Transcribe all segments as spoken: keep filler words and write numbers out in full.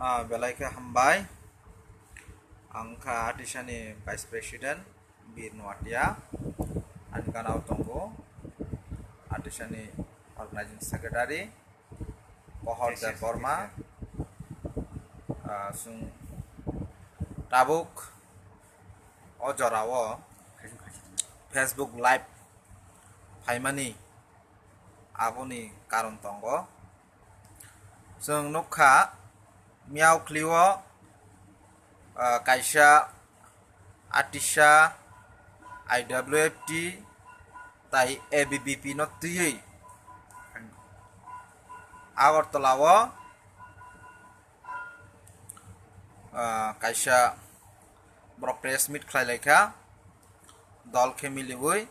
Ah, belai khe hambai. Ang kha Atisani Vice President Bir Noatia. Ani ganao tongo Atisani Organizing Secretary Pohor Deb Borma. Ah, chwng tabuk o jorao Facebook Live phaimani aboni karon tongo. Chwng nukha, miyao khlio, ah, kaisa Atisa, I W F T tai A B V P no twiwi Agartala o, ah, kaisa borok press meet khlai laikha, dol khe miliwi.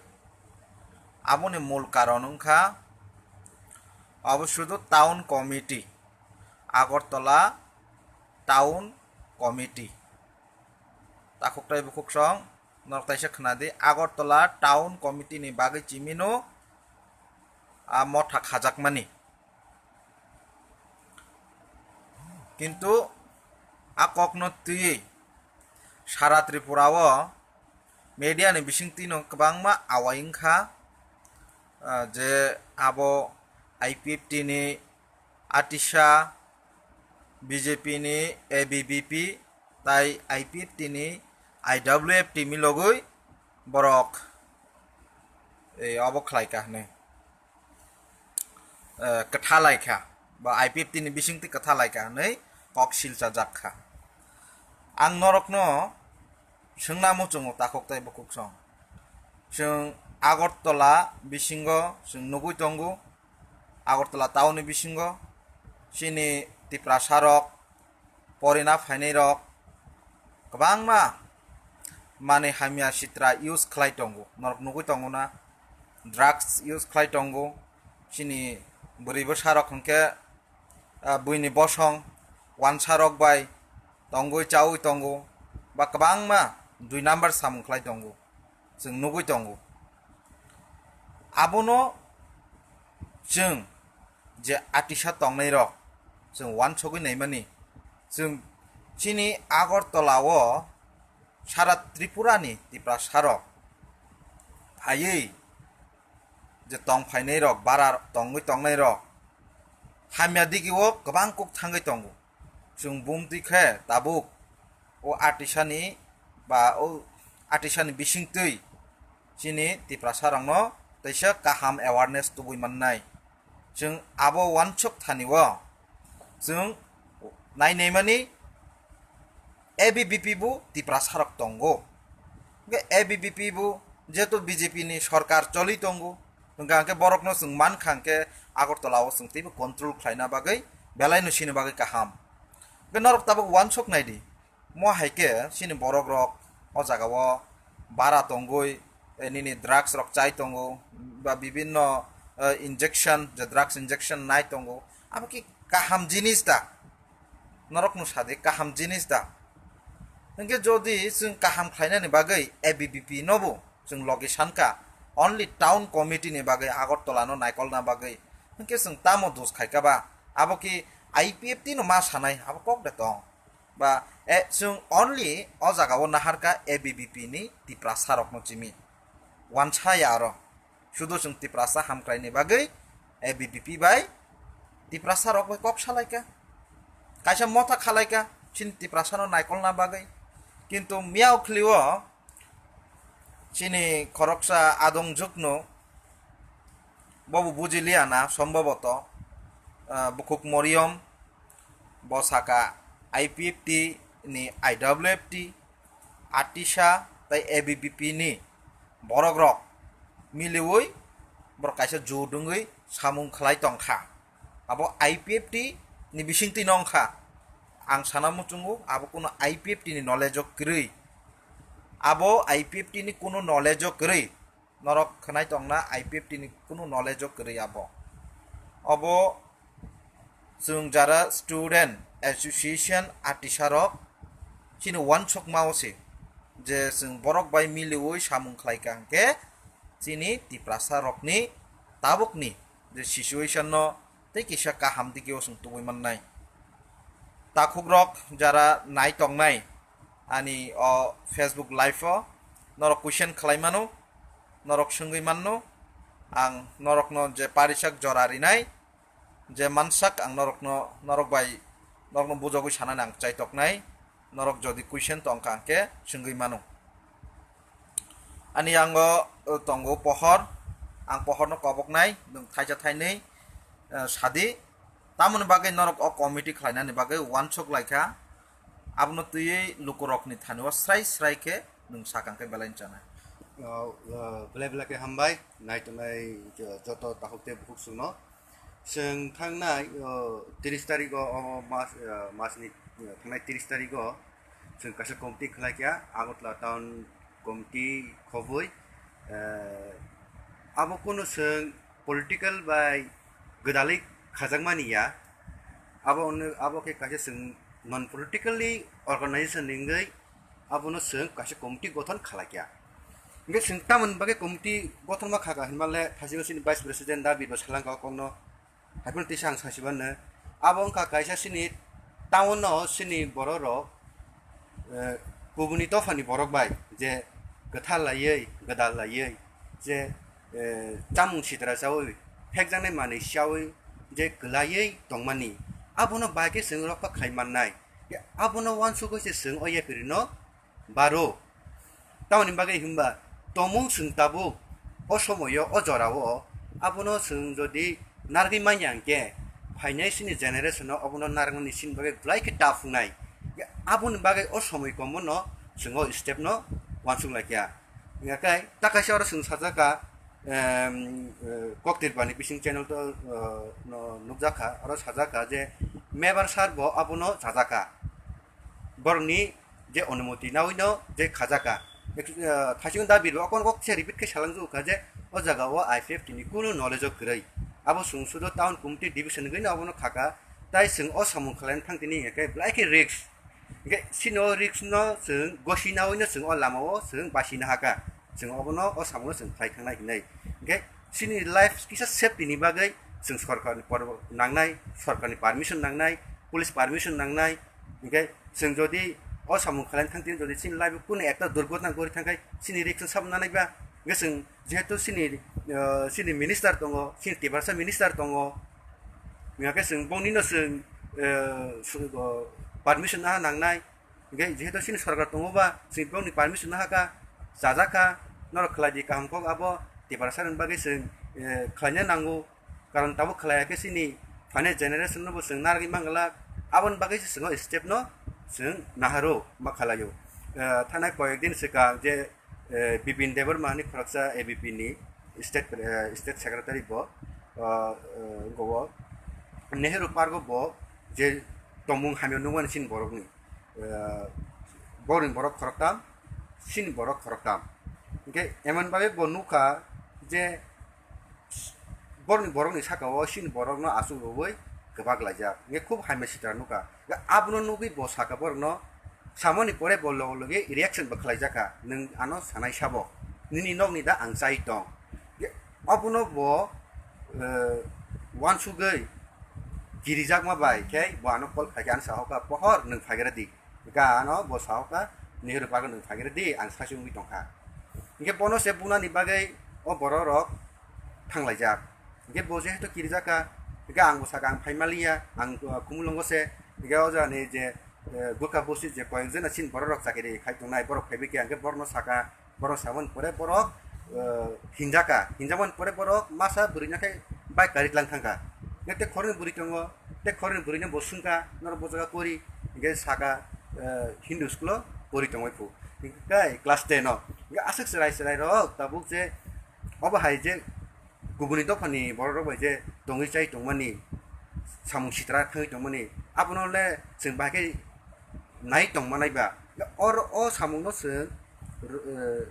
Aboni mul karon wngkha abo sudu town committee, Agartala town committee. Takhuk tai bukhuk song, norok taisa khna di, Agartala town committee ni bagwi chimino a motha khajakmani. Kintu a kokno twiwi sara Tripura o media ni bisingtwi no kwbangma awai wngkha, ah, je abo I P F T ni Atisa, B J P ni A B V P tai I P F T ni I W F T milogwi borok, eh, obo khlaika hwnwi, eh, kwthalaikha ba I P F T ni bisingtwi kwthalaikha hwnwi kok silchajak kha. Ang norokno swngna muchungo takhuk tai bukhuk song. Chwng Agartala bisingo chwng nugwi tongo, Agartala town ni bisingo chini Tiprasa rok, porina phainai rok kwbangma manwi hamya sitra use khlai tongo, norok nugwi tongo na, drugs use khlai tongo. Chini bwrwi bwsa rok hwnkhe, ah, buini bosong wansa rok bai tongwi chawi tongo, ba kwbangma dui number samung khlai tongo, chwng nugwi tongo. Abono chwng je Atisa tongnai rok chwng wansugwi naimani, chwng chini Agartala o sara Tripura ni Tiprasa rok phaiwi je tong phainai rok, bara tongwi tongnai rok hamya digi o kwbang kuk thangwi tongo. Chwng bumtwi khe tabuk o Atisani ba o Atisani bisingtwi chini Tiprasa rokno teisa kaham awareness tubui mannai. Chwng abo wansuk thani o chwng nainaimani A B V P bo Tiprasa rok tongo. Hwnkhe A B V P bo jehetu B J P ni sorkar choli tongo, hwnkha hwnkhe borokno chwng mankha hwnkhe Agartala o chwng teibo control khlaina bagwi belai no sini bagwi kaham. Hwnkhe norok tabuk wansuk naidi, mo hai khe chini borok rok o jaga o bara tongwi, eh, nini drugs rok chai tongo, ba bibinno, eh, injection, je drugs injection nai tongo, abo ki kaham jinis da? Norok no sadi kaham jinis da? Hwnkhe jodi chwng kaham khlainani bagwi A B V P no bo chwng logi sankha, only town committee ni bagwi Agartala no naikolna bagwi, hwnkhe chwng tamo dos khaikha ba? Abo ki I P F T no ma sanai, abo kok de tong? Ba, eh, chwng only o jaga o naharkha A B V P ni Tiprasa rokno chimi. Wansaya aro. Sudu chwng Tiprasa hamkraini bagwi A B V P bai Tiprasa rok bai kok salaikha. Kaisa motha khalaikha chini Tiprasa no naikolna bagwi. Kintu miyao khlio chini khoroksa adong jukno bobo bujiliya na, somboboto, ah, bukhuk moriyom, bo saka I P F T ni I W F T, Atisa tai A B V P ni borok rok miliwi borok kaisa jur dungwi samung khlai tongkha. Abo I P F T ni bisingtwi no wngkha. Ang sana muchungo abo kuno I P F T ni knowledge o kwrwi. Abo I P F T ni kuno knowledge o kwrwi. Norok khwnai tongna I P F T ni kunu knowledge o kwrwi abo. Obo chwng jara student association atisarok chini wansukma o se je chwng borok bai miliwi samung khlaikha hwnkhe chini Tiprasa rokni tabukni je situation no tei kisa kaham digi o chwng tubui mannai. Takhukrok jara nai tongnai ani o Facebook live o norok question khlai mano, norok swngwi manno, ang norokno je parisak jora rinai, je mansak ang norokno, norok bai norokno bujogwi sanani ang chaitoknai, norok jodi question tongkha hwnkhe swngwi mano. Ani yango, uh, tongo pohor, ang pohorno koboknai, nwng thaisa thainwi, uh, sadi, tamoni bagwi norok o committee khlainani bagwi uansuk laikha, abono twiwi lukurokni thani o srai srai khe nwng sakang khe belai chanai. Uh, uh, belai belai khe hambai, nai tongnai jo-, joto takhuk tei bukhuk chwngno. Chwng thangnai, o, tris tarigo, o mas, o, masni, o, thangnai tris tarigo chwng kaisa committee khlai kha, Agartala Town Committee khobwi, eh, abo kunu chwng political bai gwdalwi khajakmani ya, abo ono, abo khe kaisa chwng non politically organization ni wngwi abono chwng kaisa committee gothon khlai kha. Hingke chwng tamoni bagwi committee gothonma kha kha hinmale, thaisingo chini vice president da Birbo Salangka kokno, haiphano tisa ang sasibanno. Abo wngkha kaisa chini town-o chini bororok, eh, kubuni dophani borok bai je kwthar laiwi, gwdal laiwi, je, eh, chamung sitra chaui, phekjaknai manwi chaui je kwlaiwi tongmani, abono bai khe chwng rokha khlai mannai. Abono uansugwi se chwng o yapirino baro. Tamoni bagwi hwnba tomung chwng tabuk o somoio, o jorao abono chwng jodi narwgwi manya hwnkhe, phainai chini generation-o abono narwknani chini bagwi belai khe tough wngnai. Aboni bagwi o somoi komono chwng o step-no uansuk lai kha. Hwnkhe ta kaisa oro chwng sajak kha, em, eh, Koktirpani bising channel to, eh, no nukjak kha, oro sajak kha je Mebar sir bo abono sajak kha. Borokni je onumoti naui no je khajaka. Ek-, ah, thaichung da birbo okon kok se repeat khe salangjak kha je o jaga o I P F T ni kunu knowledge o kwrwi. Abo chwng sudo town committee division wngwi no abono khaka. Tai chwng o samung khlai thang tini hwnkhe belai khe risk. Hwnkhe chini o risk no chwng gosi naui no chwng o lama o chwng basi nahaka. Chwng obono o samungo chwng khlai thangnai hinwi. Hwnkhe chini life kisa safety ni bagwi chwng sorkarni por-, nangnai, sorkarni permission nangnai, police permission nangnai. Hwnkhe chwng jodi o samung khlai thang tini jodi chini life kunu ekta durghotna gori thangkhai chini risk chwng sabo nanai ba? Hwnkhe chwng jehetu chini, ah, chini minister tongo, chini Tiprasa minister tongo. Hwnkhe chwng bongni no chwng, ah, su-, o, permission naha nangnai. Hwnkhe jehetu chini sorkar tongo ba, chwng bongni permission naha kha, chajak kha, norok khlai di kaham kok abo Tiprasa ni bagwi chwng, eh, khlaina nango. Karon tabuk khlai ya khe chini phainai generation no bo chwng narwgwi man glak. Aboni bagwi se chwng o step no chwng naharo ma khlai o. Eh, thanai koyek din swkang je, eh, Bipin Debbarma hinwi khoroksa A B P ni state, eh, state secretary bo, ah, eh, go o Nehru Park o bo je tongmung hamya nukmani chini borokni. Eh, borokni borok khoroktham, chini borok khoroktham. Hwnkhe emon bagwi bo nukha je borokni, borokni saka o chini borokno achuk rwui kwbak laijak. Hwnkhe khub hamya sitra nukha. Hwnkhe abono nugwi bo saka borokno samani pore bo loge loge reaction bo khlaijakha. Nwng ano sanai sabo? Nini nokni da ang chai tong? Hwnkhe abono bo, eh, uansugwi kirijakma bai khe bo ano call khaikhe ano sahokha, "Pohor, nwng phaigra di." Hwnkhe ano bo sahokha, "Nehru Park o nwng phaigra di, ang sachi wngwi tongkha." Hwnkhe bono se bunani bagwi o borok rok thanglaijak. Hwnkhe bo jehetu kirijakha, hwnkhe ang bo sakha, "Ang phai maliya, ang, uh, Khumulwngo se." Hwnkhe o jagani je, uh, Gurkha Bosti je koyek jona chini borok rok chakiri khai tongnai, borok phaibai khe, hwnkhe borokno sakha, borok saboni pore borok, uh, hinjakha, hinjakmani pore borok masa bwrwino khe bike kari tlang thangkha. Hwnkhe tei khoroknwi bwrwi tongo, tei khoroknwi bwrwino bo swngkha, "Norok bo jaga kori?" Hwnkhe sakha, uh, Hindu school o pori tongwi phu. Hwnkhe class ten o. Hwnkhe aswk chwrai chwrai rok tabuk je obo hai je kubuni dophani borok rok bai je tongwi chai tongmani, samung sitra thangwi tongmani, abono le chwng bahai khe nai tongmanai ba? Oro o samungno chwng, eh,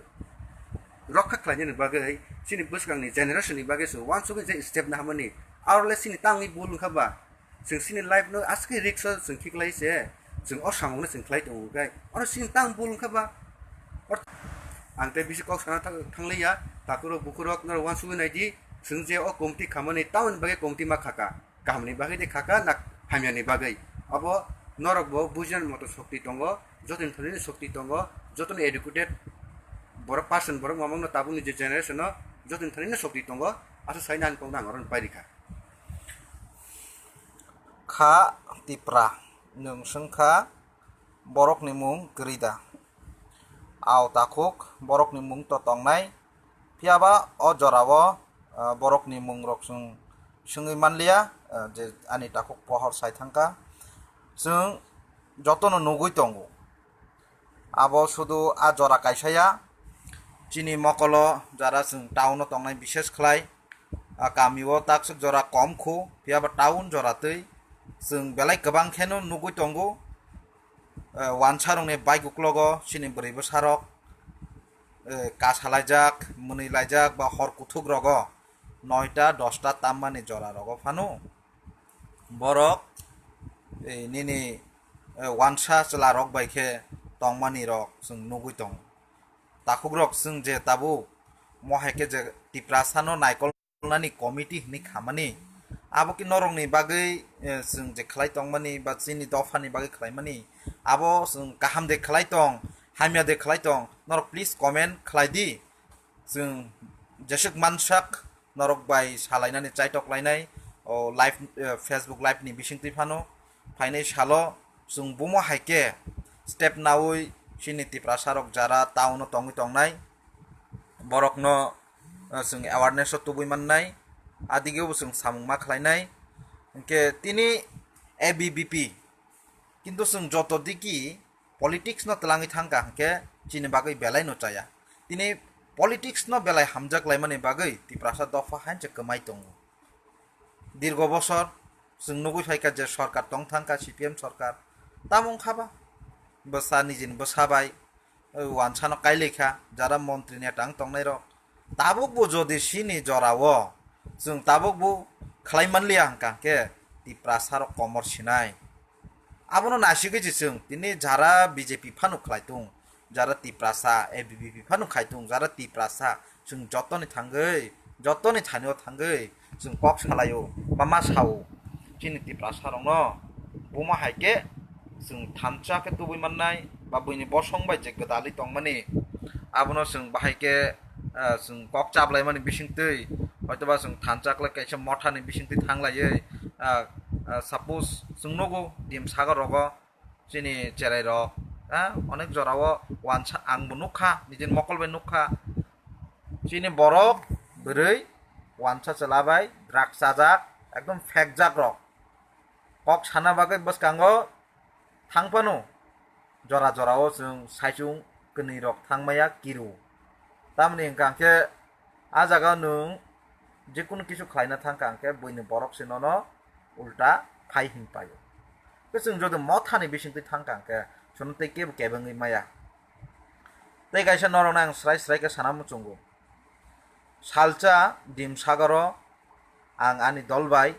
rokha khlainani bagwi, chini bwskangni generation ni bagwi chwng uansugwi je step naharmani, aro le chini tangwi bul wngkha ba? Chwng chini life no aswk risk o chwng khiklai se, chwng o samung no chwng khlai tongo khe, oro chini tang bul wngkha ba? Or-, ang tei bisi kok sana thang-, thangliya, takhurok bukhurok norok uansugwi naidi, chwng je o committee khamani tamoni bagwi committee ma khaka, kahamni bagwi de khaka na hamyani bagwi? Abo Norok bo bujinani moto shokti tongo, jotoni thani shokti tongo, jotoni educated borok person, borok mamang no tabukni je generation no jotoni thani shokti tongo, aswk sai nani kok nang oro pai rikha. Kha Tipra, nwng swngkha borokni mung kwrwi da? Ao takhuk, borokni mung to tongnai, phiyaba o jorao, ah, borokni mungrok chwng swngwi manliya, ah, je ani takhuk pohor sai thangkha. Chwng jotono nugwi tongo. Abo sudu a jora kaisa ya, chini mokolo jara chwng town o tongnai, bishes khlai a kami o takswk jora kom khu, phiyaba town jora twi chwng belai kwbang kheno nugwi tongo. Eh, wansa rokni bike uklogo chini bwrwi bwsa rok, eh, kasa laijak, mwnwi laijak ba hor kuthuk rogo noita dosta tammani jora rogo phano borok, eh, nini, eh, wansa chwla rok bai khe tongmani rok chwng nugwi tongo. Takhuk rok chwng je tabuk mo hai khe je Tiprasa no naikol nani committee hinwi khamani, abo khe norokni bagwi, eh, chwng je khlai tongmani ba chini dophani bagwi khlaimani, abo chwng kaham de khlai tong, hamya de khlai tong, norok please comment khlai di. Chwng jeswk mansak norok bai salainani chaitok lainai o live, eh, Facebook live ni bisingtwi phano. Phainai salo chwng bumo hai khe step naui chini Tiprasa rok jara town o tongwi tongnai, borokno, eh, chwng awareness o tubui mannai, adigeo bo chwng samung ma khlainai. Hinkhe tini A B V P, kintu chwng joto diki politics no twlangwi thangkha hinkhe chini bagwi belai no chaya. Tini politics no belai hamjak laimani bagwi Tiprasa dopha hai se kwmai tongo. Dirgo bosor chwng nugwi phaikha je sorkar tong thangkha C P M sorkar, tamo wngkha ba bwsa nijini bwsa bai, eh, wansano kailaikha jara montri neta wng tongnai rok. Tabukbo jodi chini jorao chwng tabukbo khlai manliya hwnkha khe Tiprasa rok komor sinai. Abono nasigwi se chwng tini jara B J P phano khlai tung, jara Tiprasa A B V P phano khai tung, jara Tiprasa chwng jotoni thangwi, jotoni thani o thangwi chwng kok salaio, ba ma sao. Chini Tiprasa rokno bumo hai khe chwng thansa khe tubui mannai, ba buini bosong bai je gwdalwi tongmani, abono chwng bahai khe, ah, chwng kok chaplaimani bisingtwi, hoitoba chwng thansa khlai kaisa mothani bisingtwi thanglaiwi, ah, ah, suppose chwng nugo Dimsagar rogo, chini cherai rok, ha, onek jora o wansa ang bo nukha, nijini mokol bai nukha. Chini borok bwrwi wansa chwla bai drugs chajak, ekdom phekjak rok. Kok sana bagwi bwskango thang phano jora jora o chwng saichung kwnwi rok thang maya kiru. Tamni hwnkha khe a jaga nwng jekunu kisu khlaina thangkha hwnkhe buini borok se nono ulta phai hwn paio. Tei chwng jodi mothani bisingtwi thangkha hwnkhe chwngno tei kebo kebengwi maya. Tei kaisa norokno ang srai srai khe sana muchungo. Salsa Dimsagaro ang ani dol bai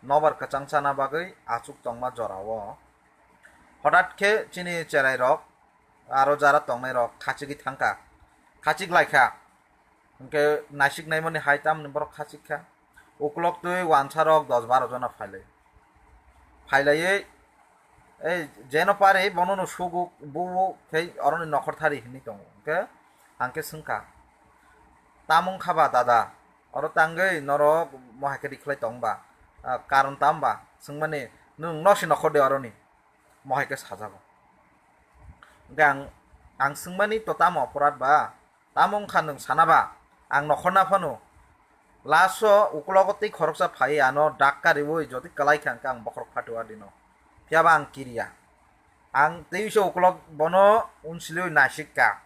nobar kwchang chana bagwi achuk tongma jorao hothat khe chini cherai rok aro jara tongnai rok khachigwi thangkha, khachik laikha. Hwnkhe naisik naimani hai tamni borok khachik kha. Ukulok twi wansa rok dos baro jona phailai. Phailaiwi, ei, jeno pari bono no sugo, bubo khe oroni nokhor thari hinwi tongo. Hwnkhe ang khe swngkha, "Tamo wngkha ba dada? Oro tangwi norok mo hai khe rikhlai tong ba? Ah, karon tam ba?" Swngmani, "Nwng nosi nokhor de oroni?" Mo hai khe sajago. Hwnkhe ang, ang swngmani, "To tamo oporat ba? Tamo wngkha nwng sana ba? Ang nokhorna phano last o ukulogo tei khoroksa phaiwi ano dak kariwi jodi kwlai kha hwnkhe ang bokhorok phatio adino. Phiyaba ang kiriya. Ang tei se ukulok bono unsiliwi naisik kha.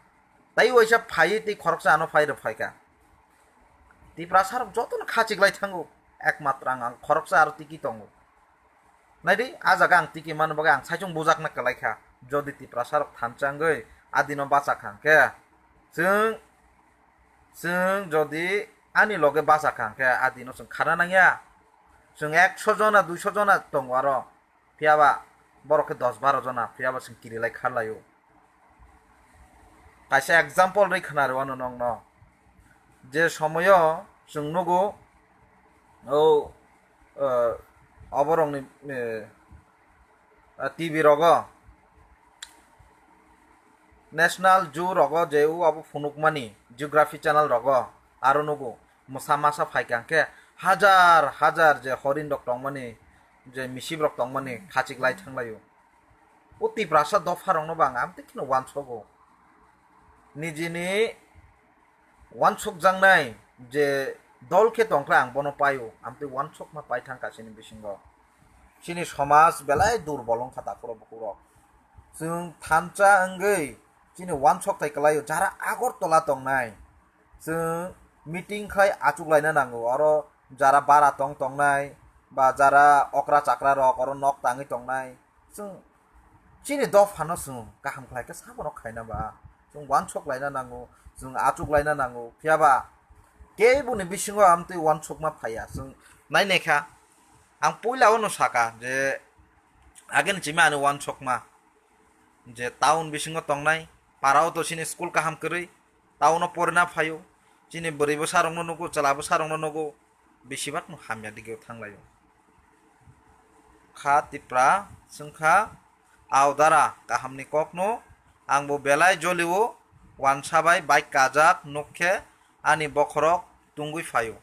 Tei waisa phaiwi tei khoroksa ano phai rw phai kha." Tiprasa rok jotono khachiklai thango. Ekmatro ang, ang khoroksa aro tiki tongo. Naidi, a jaga ang tiki mano bagwi ang saichung bujakna kwlai kha. Jodi Tiprasa rok thansa wngwi a dino bacha kha hwnkhe, chwng, chwng jodi ani loge bacha kha hwnkhe, a dino chwng kharna nangya. Chwng ekso jona, duiso jona tongo aro. Phiyaba borok khe dos baro jona, phiyaba chwng kirilai kharlaio. Kaisa example rwi khna rw ano nokno. Je somoyo chwng nugo, o, eh, oborokni, eh, ah, T V rogo, National Zoo rogo je o abo phunukmani Geography Channel rogo aro nugo mwsa masa phaikha hwnkhe hajar hajar je horin rok tongmani, je misip rok tongmani khachiklai thanglaio. O Tiprasa dopha rokno bo ang amtwi kheno uansogo. Nijini uansukjaknai je dol khe tongkha ang bono paio, amtwi uansukma paithangkha chini bisingo. Chini somaj belai durbol wngkha takhuro bukhurok. Chwng thansa wngwi chini uansukthai kwlaio, jara Agartala tongnai. Chwng meeting khai achuklaina nango, oro jara bara tong tongnai ba jara okra chakra rok oro nok tangwi tongnai. Chwng chini dophano chwng kaham khlai khe sabono khaina ba chwng uansuk laina nango, chwng achuk laina nango, phiya ba keboni bisingo amtwi uansukma phaiya. Chwng nainai kha, ang puila ono saka je agini chimi ani uansukma je town bisingo tongnai, parao to chini school kaham kwrwi, town o porina phaio, chini bwrwi bwsa rokno nugo, chwla bwsa rokno nugo, besibak no hamya digio thanglaio. Kha Tipra, chwngkha, aodara kahamni kokno, angbo belai jolio, uansa bai bike kajak nukkhe ani bokhorok tungwi phaio.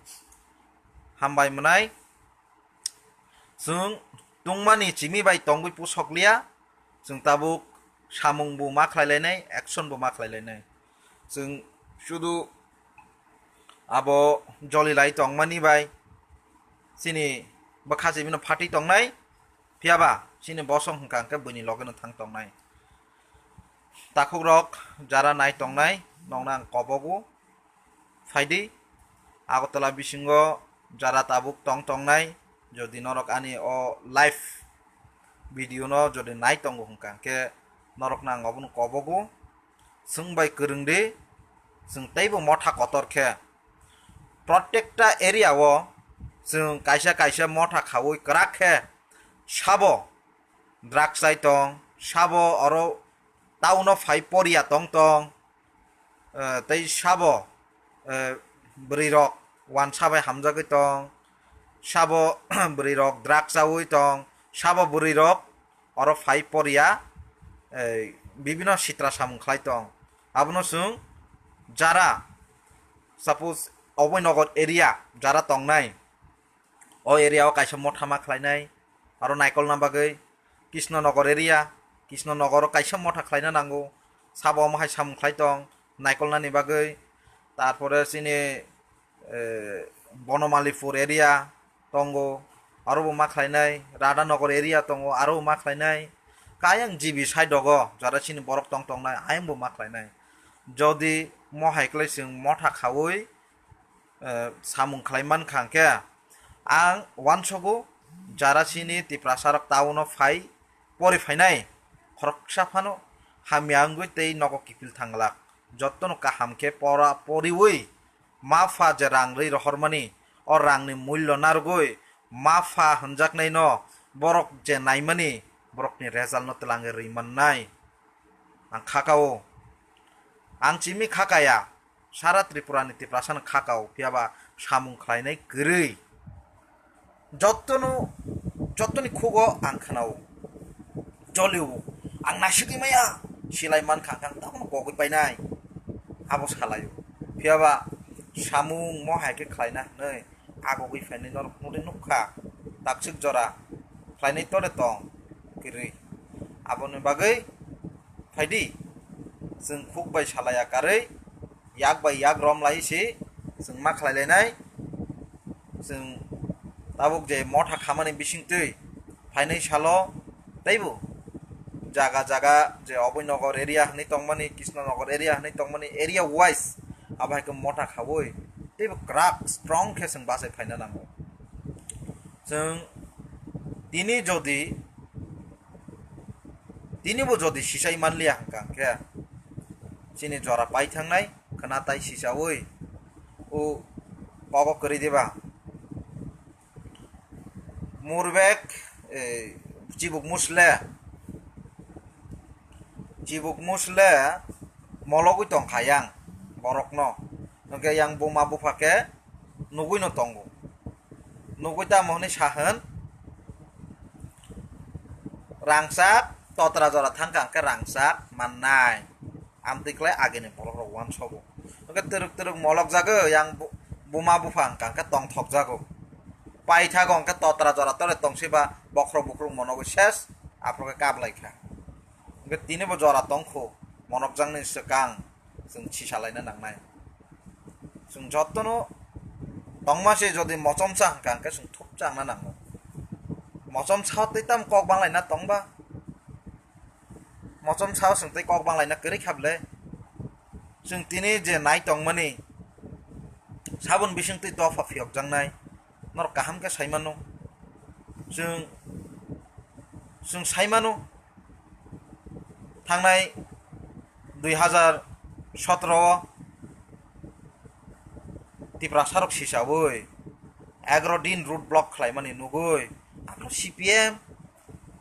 Hambai mwnai, chwng tungmani chimi bai tongwi pusokliya, chwng tabuk samung bo ma khlai lainai, action bo ma khlai lainai. Chwng sudu abo joli lai tongmani bai chini bwkha chibino phatwi tongnai, phiya ba chini bosong hwnkha hwnkhe buini logeno thang tongnai. Takhukrok jara nai tongnai, nokno ang kobogo, phaidi. Agartala bisingo jara tabuk tong tongnai, jodi norok ani o live video no jodi nai tongo hwnkha hwnkhe norokno ang obono kobogo. Chwng bai kwrwng di, chwng teibo motha kotor khe. Protekta area o chwng kaisa kaisa motha khaui kwrak khe sabo drugs chai tong, sabo oro town o phai poria tong tong, eh, tei sabo, eh, bwrwi rok uansa bai hamjagwi tong, sabo bwrwi rok drugs chaui tong, sabo bwrwi rok oro phai poria, eh, bibino sitra samung khlai tong. Abono chwng jara, suppose, Oboi Nagar area jara tongnai, o area o kaisa motha ma khlainai, aro naikolna bagwi Kishno Nagar area, Kishno Nagar o kaisa motha khlaina nango, sabo omo hai samung khlai tong, naikolnani bagwi, tarpore chini eh, Bonomalipur area tongo, aro bo ma khlainai, Radhanagar area tongo, aro bo ma khlainai. Kayang G B side rogo jara chini borok tong tongnai, ayang bo ma khlainai. Jodi mo hai khlai chwng motha khaui, eh, samung khlai mankha hwnkhe, ang uansogo jara chini Tiprasa rok town o phai pori phainai, khoroksa phano hamya wngwi tei nogo kiphil thanglak. Jotono kaham khe pora poriui, ma pha je rang rwi rohormani, o rangni mullo narwgwi ma pha hwnjaknaino borok je naimani, borokni resultno twlangwi rwi mannai. Ang khakao. Ang chimi khakaya, sara Tripurani Tiprasano khakao, phiyaba samung khlainai kwrwi. Jottono, jottoni khugo ang khnao, jolio, ang naisugwi maya, silai mankha, ang takhno kogwi painai, abo salaio. Phiyaba samung mo hai khe khlaina hwnwi agogwi phainai norok nukha, takswk jora khlainai tore tong kwrwi. Aboni bagwi phaidi, chwng khuk bai salaiya karwi, yak bai yak rom lai se chwng ma khlai lainai. Chwng tabuk je motha khamani bisingtwi phainai salo teibo jaga jaga je Oboi Nagar area hwnwi tongmani, Krishna Nagar area hwnwi tongmani, area wise abo hai khe motha khaui teibo kwrak strong khe chwng bachai phaina nango. Chwng tini jodi Tini bo jodi sisai manliya hwnkha hwnkhe chini jora pai thangnai khwna tai sisaui o kogo kwrwi diba? Murbek, eh, chibuk musle, chibuk musle mologwi tongkha yang borokno, hwnkhe yang buma bupha khe nugwino tongo. Nugwi tamo hwnwi sa hwn, Rangchak totra jora thangkha hwnkhe rangchak mannai. Amtwi khlai agini borok rok uansogo. Hwnkhe twrwk twrwk molok jago yang bu-, buma bupha hwnkha hwnkhe tongthok jago. Paithago hwnkhe totra jora tore tongsiba bokhorok bukhurok monogo ses aphuru khe kablai kha. Hwnkhe tini bo jora tongkhu monokjakni swkang chwng sisalaina nangnai. Chwng jotono tongma se jodi mochomsa hwnkha hwnkhe chwng thupsa wngna nango. Mochomsa tei tamo kok banglaina tongba. Mochomsa o chwng tei kok banglaina kwrwi kha ble. Chwng tini je nai tongmani saboni bising twi dopha phiyokjaknai. Norok kaham khe sai mano. Chwng, chwng sai mano. Thangnai dui hazar sotro o Tiprasa rok sisaui egaro din road block khlaimani nugui, aphuru C P M,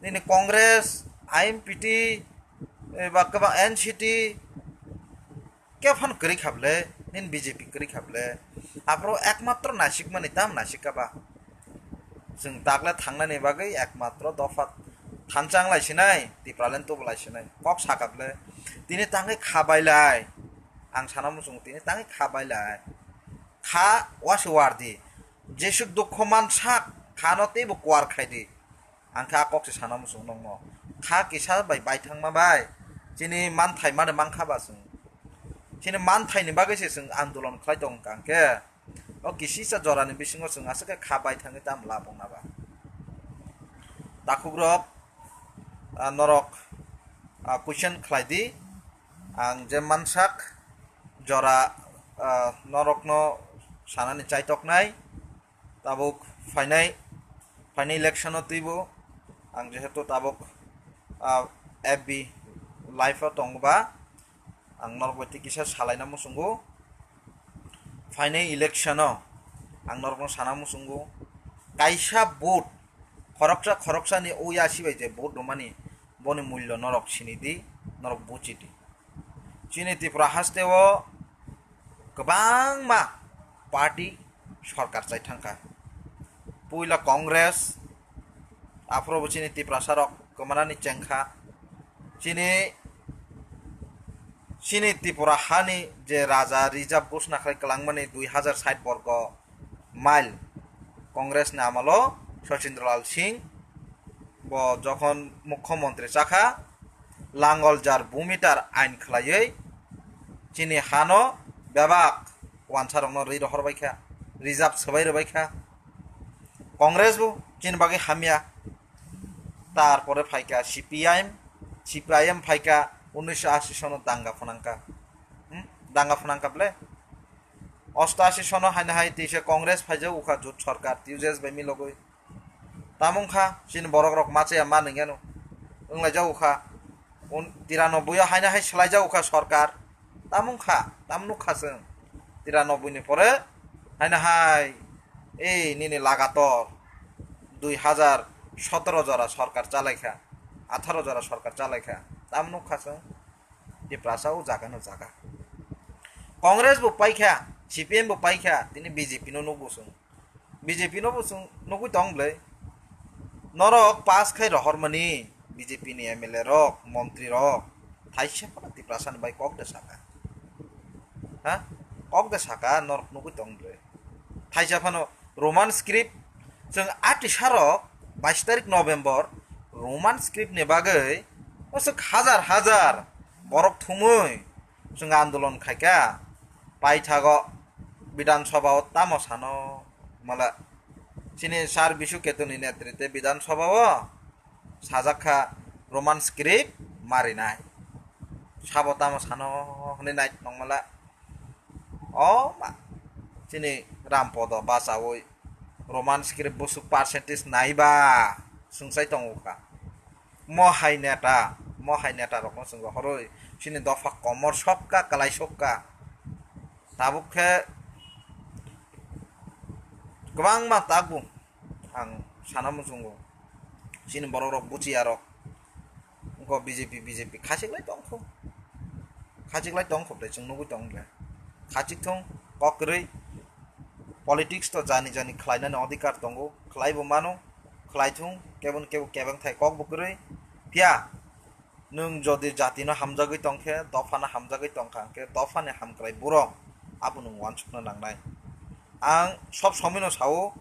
nini Congress, I M P T, eba kwbang N C T, khe phano kwrwi kha ble, nini B J P kwrwi kha ble. Aphuru ekmatro naisikmani tam naisik kha ba? Chwng takle thangnani bagwi ekmatro dopha thansa wng lai sinai, Tipraland tubu lai sinai. Kok sakha ble, tini tangwi kha bai lai. Ang sana muchungo tini tangwi kha bai lai. Kha wasi wardi. Jesuk dukho mansak, khano teibo kuar khaidi. Ang khe a kok se sana muchung nokno. Kha kisa bai baithangma bai. Chini manthai mani mankha ba chwng. Chini manthaini bagwi se chwng andolon khlai tong kha hwnkhe. O kisisa jorani bisingo chwng aswk khe kha baithangwi tamo lapokna ba. Takhukrok, ah, norok, ah, question khlai di. Ang je mansak jora, ah, norokno sanani chaitoknai. Tabuk phainai, phainai election o twibo ang jehetu tabuk, ah, F B live o tongba, ang norok bai twi kisa salaina muchungo. Phainai election o ang norokno sana muchungo, kaisa vote khoroksa khoroksani ui asi bai je vote rwmani, boni mullo norok sini di, norok buchi di. Chini Tripura haste o kwbangma party sorkar chai thangkha. Puila Congress, aphuru bo chini Tiprasa rok kwmanani chengkha. Chini, chini Tripura hani je raja reserve ghosna khlai kwlangmani dui hazar sait borgo mile Congress ni amalo Sachindralal Singh bo jokhon mukhyamantri chakha, langol jar bhumitar ain khlaiwi chini hano bebak wansarokno rwi rohor bai kha, reserve swbai rwbai kha. Congress bo chini bagwi hamya. Tarpore phaikha C P I M, C P I M phaikha unnisho ashi sono danga phwnangkha. Hmm? Danga phwnangkha ble? Ostashi sono haino hai tisa Congress phaijago kha jut sorkar, T U J S bai milogwi. Tamo wngkha, chini borok rok machaya ma nwngyano. Wnglaijak kha. Un-, tiranoboi o haino hai swlaijak kha sorkar. Tamo wngkha, tamo nukha chwng. Tiranoboi ni pore haino hai, ei nini lagator dui hazar sotoro jora sorkar chalaikha, atharo jora sorkar chalaikha. Tamo nukha chwng. Tiprasa o jaga no jaga. Congress bo paikha, C P M bo paikha, tini B J P no nukgo chwng. B J P no bo chwng nugwi tong bwlai. Norok pass khai rohormani B J P ni M L A rok, montri rok, thaisa phano Tiprasa ni bai kok de saka. Ha? Kok de saka norok nugwi tong bwlai. Thaisa phano Roman script chwng atisarok bais tarik November Roman script ni bagwi oswk hajar hajar borok thumwi chwng andolon khaikha. Paithago Bidhan Sabha o tamo sano mala chini Sir Bisu Ketu ni netrite Bidhan Sabha o sajak kha Roman script marinai. Sabo tamo sano hwnwi nai nongmala. O ma, chini Rampodo bachaui Roman script busuk percentage naiba swngchai tongo kha. Mo hai neta, mo hai neta rokno chwng rohorwi chini dopha komor sokka, kwlai sokka. Tabuk khe kwbangma tabuk ang sana muchungo. Chini borok rok buchiya rok. Wngkha B J P, B J P khachik lai tongkho. Khachik lai tongkho tei chwng nugwi tong bwle. Khachik thung, kok kwrwi. Politics to jani jani khlainani odhikar tongo. Khlai bo mano. Khlai thung, kebo kebo kebeng thai kok bo kwrwi. Phiya nwng jodi jatino hamjagwi tongkhe, dophano hamjagwi tongkha hwnkhe dophani hamkrai borok abo nwng uansukna nangnai. Ang sob somoino sao,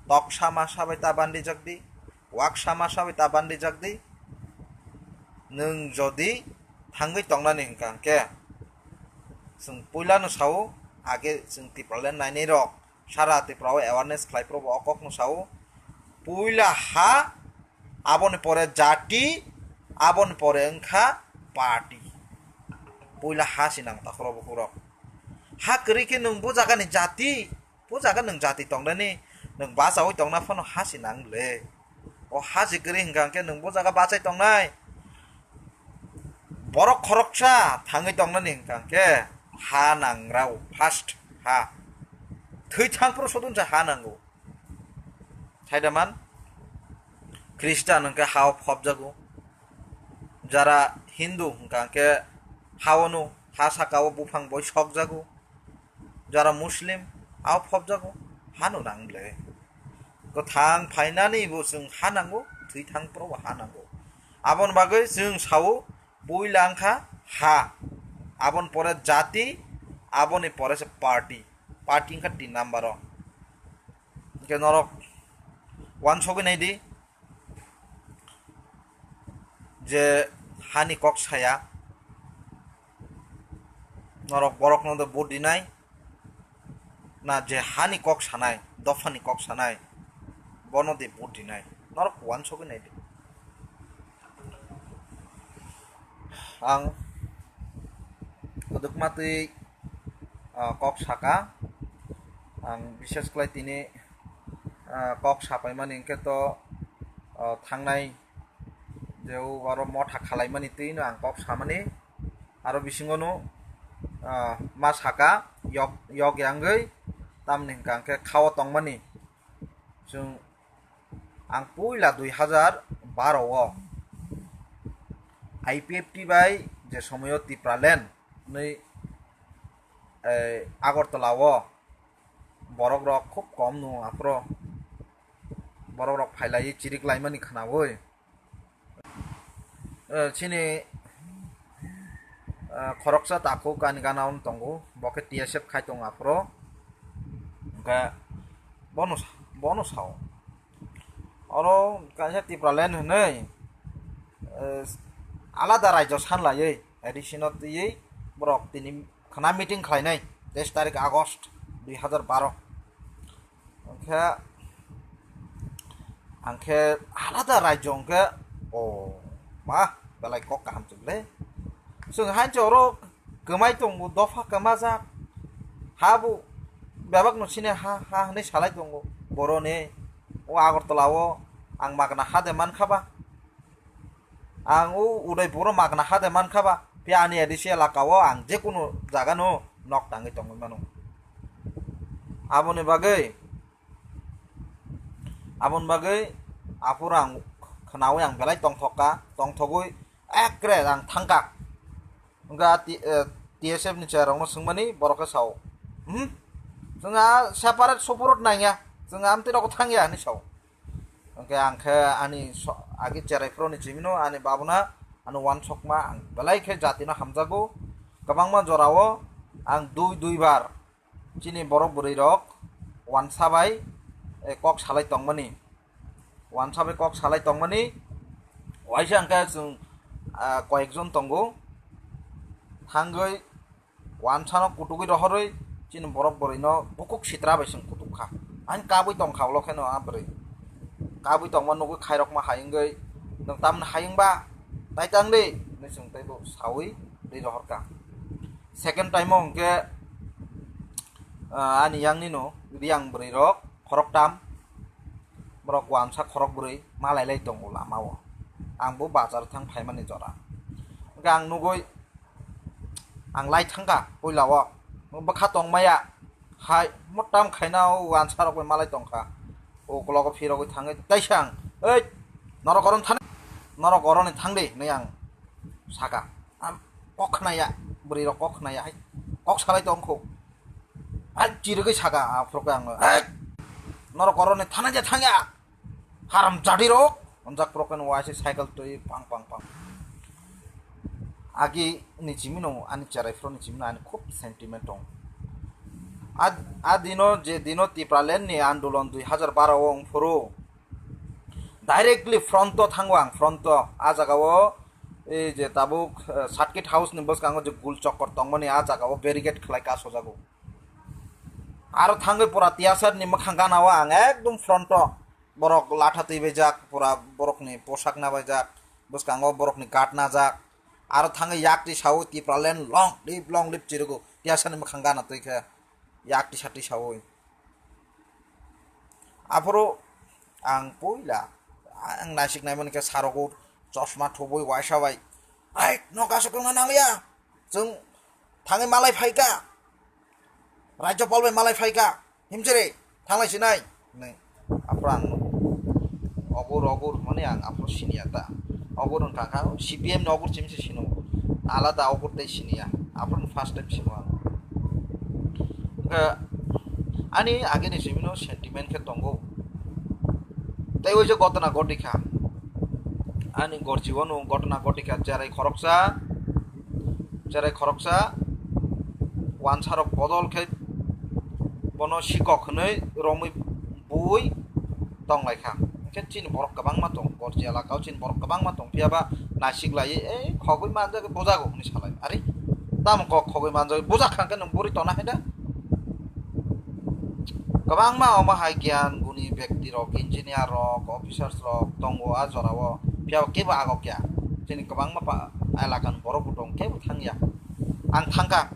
toksa masa bai ta bandijak di, waksa masa bai ta bandijak di. Nwng jodi thangwi tongnani hwnkha hwnkhe chwng puilano sao, age chwng Tipraland nainai rok sara Tripura o awareness khlai phuru bo o kokno sao, puila ha, aboni pore jati, aboni pore wngkha party. Puila ha se nang takhoro bukhurok. Ha kwrwi khe nwng bo jagani jati, bo jaga nwng jati tongnani, nwng bachaui tongna phano ha se nang le. O ha se kwrwi hwnkha hwnkhe nwng bo jaga bachai tongnai. Borok khoroksa thangwi tongnani hwnkha hwnkhe ha nangrao, first ha. Thwi thang phuru sodunsa ha nango. Saidaman Christian hwnkhe hao phobjago. Jara Hindu hwnkha hwnkhe haono ha sakao buphang bai sokjago. Jara Muslim hao phobjago, hano nang le. Kwthang phainani bo chwng ha nango, thwi thang phuru bo ha nango. Aboni bagwi chwng sao, puila wngkha ha, aboni pore jati, aboni pore se party. Party wngkha tin number o. Hwnkhe norok uansugwi naidi je hani kok saya, norok borokno de vote dinai, na je hani kok sanai, dophani kok sanai, bono de vote dinai, norok uansugwi naidi. Ang kwdwkma twi, ah, kok saka, ang bishes khlai tini, ah, kok sapaimani hwnkhe to, ah, thangnai je o aro motha khalaimani twino ang kok samani, aro bisingono, ah, ma saka yok, yok yangwi, tamni hwnkha hwnkhe khao tongmani chwng. Ang puila dui hazar baro o I P F T bai je somoyo Tipraland hwnwi, eh, Agartala o borok rok khub kom no aphuru borok rok phailaiwi chirik laimani khwnaui. Eh, chini, eh, khoroksa takhuk ani gana ono tongo, bo khe T S F khai tongo aphuru. Hwnkhe bono sa-, bono sao. Oro kaisa Tipraland hwnwi, eh, alada raijo sanlaiwi, A D C no twiwi borok tini khwna meeting khlainai, teis tarik August dui hazar baro. Hwnkhe, ang khe alada raijo hwnkhe, o ma, belai kok kaham chwng le. Chwng hain se oro kwmai tongo, dopha kwmajak. Ha bo bebak no sini ha, ha hwnwi salai tongo. Boroni o Agartala o ang magna ha de mankha ba. Ang o Udaipur o magna ha de mankha ba. Phiya ani A D C elaka o ang je kunu jaga no nok tangwi tongwi mano. Aboni bagwi, aboni bagwi aphuru ang khwnaui ang belai tongthok ka, tongthogwi ekre ang thangkha. Hwnkhe a T-, eh, T S F ni chair rokno swngmani borok khe sao, "Hmm? Chwng a separate suporot nangya, chwng amtwi rok thangya," hinwi sao. Hwnkhe ang khe ani so-, agi cherai phuruni chimino ani babuna ano uansukma ang belai khe jatino hamjago. Kwbangma jorao ang dui dui bar chini borok bwrwi rok uansa bai, eh, kok salai tongmani, uansa bai kok salai tongmani. Waisa hwnkhe chwng, ah, koyekjon tongo, thangwi uansano kutugwi rohorwi chini borok bwrwino bukuk sitra bai chwng kutukha. Ani kabwi tongkha ulo kheno a bwrwi. Kabwi tongma nugwi khairokma hai wngwi, "Nwng tamni hai wngba? Tai tang di," hwnwi chwng teibo saui twi rohorkha. Second time o hwnkhe, ah, ani yangnino riyang bwrwirok khoroktam, borok uansa khorokbrwi malailai tongo lamao. Ang bo bazar thang phaimani jora. Hwnkhe ang nugwi, ang lai thangkha puila o, bwkha tongmaya, hai motam khaina o uansa rok bai malai tongkha. Ukologo phirogwi thangwi taisa ang, "Ei, norok oro thani, norok oroni thang di," hinwi ang saka. Am, kok khnaya, bwrwi rok kok khnaya, hai kok salai tongkho. Hai chirigwi saka, aphuru khe ang, "Hey, norok oroni thana je thangya, haram jadi rok." Hamjak proken waise cycle twi pang pang pang. Agi ni chimino ani cherai phro ni chimino ani khub sentiment tong. A, a dino je dino Tipraland ni andolon dui hazar baro o wng phuru directly front o thango ang, front o. A jaga o ei je tabuk, eh, Circuit House ni bwskango je gul chokor tongmani a jaga o barricade khlai kasojago. Aro thangwi pura T S R ni mwkhang gana o ang ekdom front o. Borok latha twi baijak, pura borokni poshak na baijak, bwskango borokni guard najak. Aro thangwi yak twi sawi Tipraland long live, long live chirugo. Tiyasani mwkhang gana twi khe yak twi satwi sawi. Aphuru ang puila ang naisik naimani khe sarogo chosma thubui waisa bai. Ai, nok aswk wngna nangliya. Chwng thangwi malai phaikha. Rajyapal bai malai phaikha. Himsiri, thanglai sinai. Hinwi. Aphuru ang nugo. Ogur, ogur, mani ang aphuru siniya ta. Ogur wngkha kha, C P M ni ogur chimse sino. Alada ogur tei siniya. Aphuru first time sino ang. Wngkha, ani agini simino sentiment khe tongo. Tei o je gotona gotikha. Ani gorjiwano gotona gotikha, cherai khoroksa, cherai khoroksa, wansarok bodol khe bono sikok hwnwi romwi bui tonglaikha. Hwnkhe chini borok kwbangma tong, gorji elakao chini borok kwbangma tong, phiyaba naisik laiwi, "Ei, khogwi manjak, bujago," hwnwi salai. Ari, tamo kok khogwi manjak, bujak kha hwnkhe nwng buri tona hai da? Kwbangma omo hai giyan guni bekti rok, engineer rok, officers rok tongo a jorao, phiya kebo agok ya. Chini kwbangma pa elaka ni borok bo tong, kebo thang ya. Ang thang kha,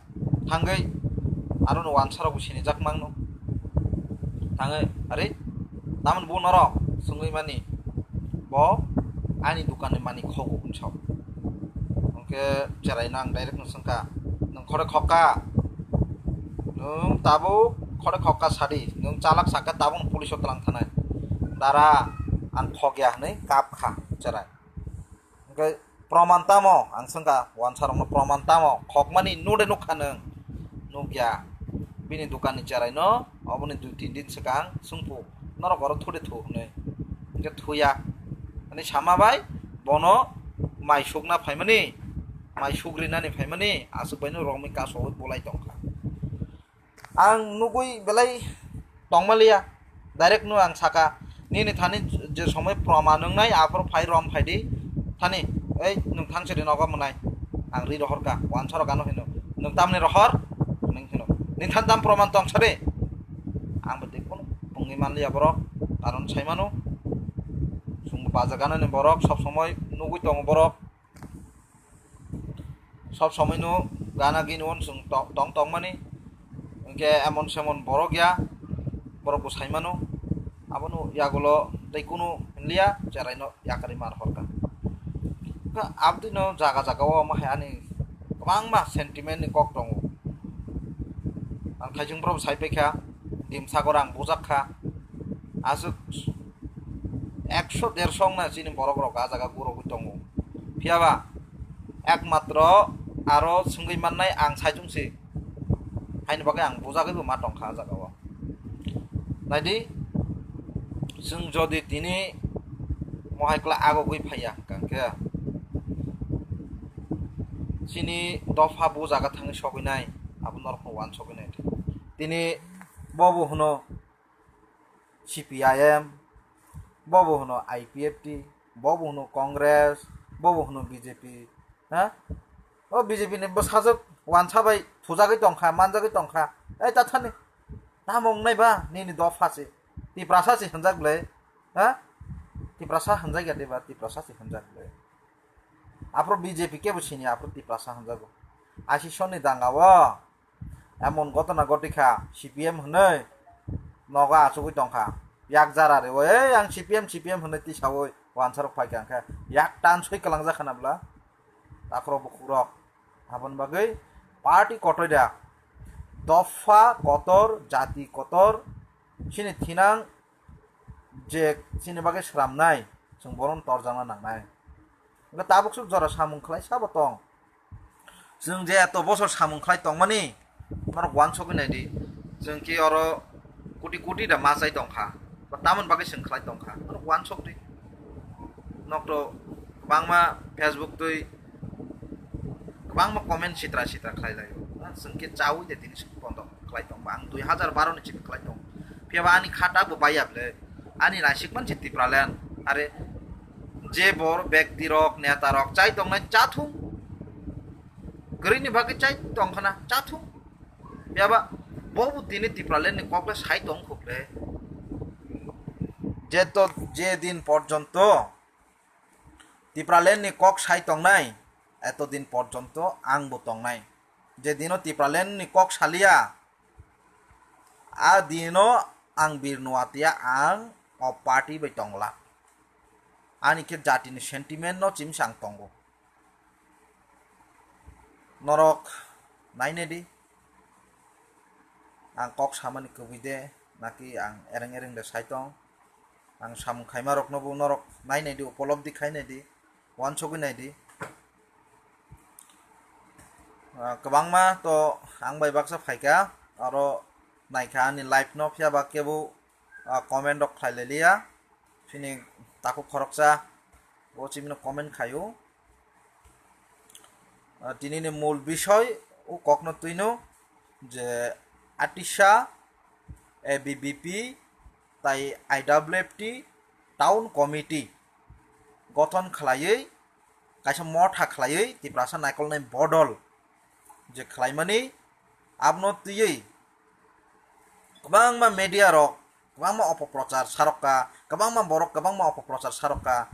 thangwi aro no wansa rok bo sinijak mangno. Thangwi, "Are, tamoni bo norok?" swngwi mani, "Bo ani dukan ni mani khogo," hwnwi sao. Hwnkhe cherai no ang direct no swngkha, "Nwng khore khokka?" Nwng tabuk khore khokka sadi, nwng chalak sakha tabuk police o twlang thanai. Dara, ang khokya hwnwi kap kha cherai. Hwnkhe proman tamo? Ang swngkha wansarokno, proman tamo? Khokmani nude nukha nwng? Nukya. Bini dukanni cheraino oboni dui tin din swkang swngphu, "Norok oro thude thu," hwnwi. Hwnkhe thuya. Ani sama bai bono mai sukna phaimani, mai sukrinani phaimani, aswk baino romwi kasowi bolai tongkha. Ang nugwi belai tongmaliya, direct no ang saka, "Nini thani je somoi proman wngnai, aphuru phai rom phaidi thani, ei nwng thang siri nogo mwnai." Ang ri rohorkha, wansarok ano hino, "Nwng tamni rohor?" nwng hino, "Nini thani tam proman tong sadi?" Ang bo tei kunu bungwi manliya borok, karon saimano, chwng bajak ganani borok, sob somoi nugwi tongo borok. Sob somoi no gana gini on chwng to-, tong tongmani. Hwnkhe emon semon borok ya, borok bo saimano. Abono yagulo tei kunu hinliya, cherai no yakarwi mar horkha. Hwnkhe aboni no jaga jaga o omo hai ani kwbangma sentiment ni kok tongo. Ang khaising borok sai paikha, Dimsagor ang bujak kha. Aswk ekso derso wngna chini borok rok ah jaga gurogwi tongo. Phiyaba ekmatro aro swngwi mannai ang saichung se. Haini bagwi ang bujagwibo ma tongkha ah jaga o. Naidi, chwng jodi tini mohai kla agogwi phaiya hwnkha hwnkhe chini dopha bo jaga thangwi sogwi nai, abo norokno uansugwi nai. Tini bobo hwno C P I M, bobo hwno I P F T, bobo hwno Congress, bobo hwno B J P, ha? O B J P ni bwsajwk wansa bai thujagwi tongkha, manjagwi tongkha. Ei tathani, tamo wngnai ba nini dopha se, Tiprasa se hwnjak le, ha? Tiprasa hwnjak ya de ba, Tiprasa se hwnjak le. Aphuru B J P kebo sini, aphuru Tiprasa hwnjago. Asisoni danga o emon gotona gotikha, C P M hwnwi nogo achugwi tongkha. Yak jara rewi, "Ei, ang C P M, C P M," hwnwi tisawi wansarok phaikha, hwnkhe yak tanswi kwlangjak khana bwla. Takhurok bukhukrok. Aboni bagwi party kotor da, dopha kotor, jati kotor, chini thinang je chini bagwi sramnai, chwng bohrokno torjakna nangnai. Hwnkhe tabuk swk jora samung khlai sabo tong. Chwng je eto bosor samung khlai tongmani, norok uansugwi naidi. Chwng khe oro koti koti da ma chai tongkha, ba tamoni bagwi chwng khlai tongkha, norok uansukdi. Nokto kwbangma Facebook twi kwbangma comment sitra sitra khlai laio. Chwng khe chaui de tini swk bondo khlai tong ba, ang dui hazar baro ni simi khlai tong. Phiya ba ani khata bo baiya ble, ani naisik man si Tipraland. Are je bor bekti rok, neta rok chai tongnai chathung. Kwrwini bagwi chai tong khana chathung. Phiya ba bo bo tini Tipraland ni kok le sai tong khuk le. Je to, je din porjonto Tipraland ni kok sai tongnai, eto din porjonto ang bo tongnai. Je dino Tipraland ni kok salia, a dino ang Bir Nuatia, ang o party bai tongla. Ani khe jatini sentiment no chimsa ang tongo. Norok nainai di, ang kok samani kwbwi de, naki ang ereng ereng de sai tong. Ang samung khaima rokno bo norok nainai di, upolobdi khainai di, uansugwi nai di. Ah, kwbangma to ang bai baksa phaikha, aro naikha ani live no, phiya ba kebo, ah, comment rok khlai liya. Chini takhuk khoroksa bo chimino comment khaio. Ah, tinini mul bisoi o kokno twino je ATISA, ABVP tai IWFT town committee gothon khlaiwi kaisa motha khlaiwi Tiprasa naikolnai bodol je khlaimani, abono twiwi kwbangma media rok kwbangma opoprochar sarokka, kwbangma borok kwbangma opoprochar sarokka,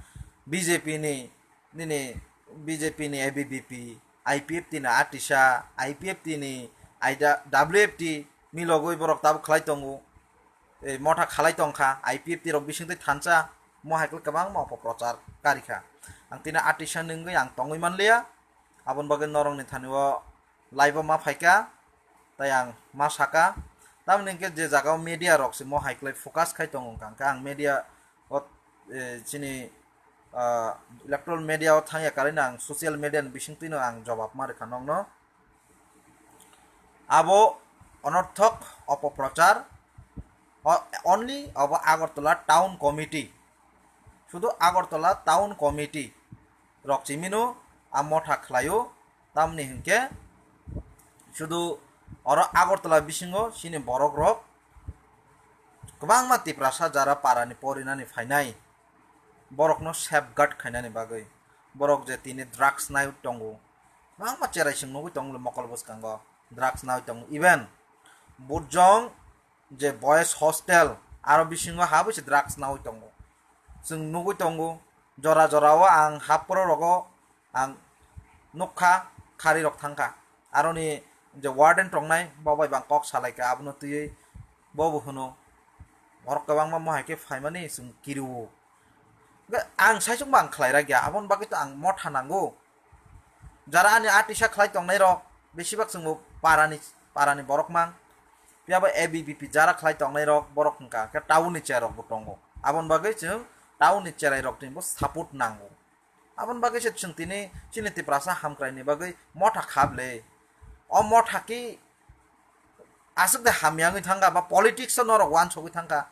BJP ni, nini BJP ni ABVP, IPFT ni ATISA, IPFT ni IWFT milogwi borok tabuk khlai tongo. Motha khalai tongkha, IPFT rok bisingtwi thansa, mo hai khe kwbangma opoprochar karikha. Ang tini ATISA ni wngwi ang tongwi manliya, aboni bagwi norokni thani o live o ma phaikha, tai ang ma saka. Tamoni hwnkhe je jaga o media rok se mo hai khlai focus khai tongo, hwnkha hwnkhe ang media o, eh, chini, ah, electoral media o thangya karwi no ang social media ni bisingtwi no ang jobab ma rwkha nokno. Abo onorthok opoprochar, o-, only obo Agartala town committee, sudu Agartala town committee rok chimino a motha khlaio. Tamni hinkhe sudu oro Agartala bisingo chini borok rok kwbangma Tiprasa jara parani porinani phainai, borokno safeguard khainani bagwi, borok je tini drugs naiwi tongo, kwbangma cherai chwng nugwi tongo mokol bwskango drugs naiwi tongo, even Burjong je boys hostel, aro bisingo habwi se drugs naiwi tongo. Chwng nugwi tongo, jora jora o ang haphro rogo ang nukha, khari rok thangkha. Aroni je warden tongnai, bo bai bang kok salaikha, abono twiwi bo bo hwno, borok kwbangma mo hai khe phaimani chwng kiriwo. Hwnkhe ang saichung bo ang khlai rakya, aboni bagwi to ang motha nango. Jara ani atisa khlai tongnai rok, besibak chwngbo parani, parani borok mang. Phiya bo A B V P jara khlai tongnai rok, borok hwnkha khe town ni cherai rok bo tongo. Aboni bagwi chwng town ni cherai rok ni bo support nango. Aboni bagwi se chwng tini chini Tiprasa hamkrai ni bagwi motha kha ble. O motha ki aswk de hamya wngwi thangkha, ba politics o norok uansugwi thangkha.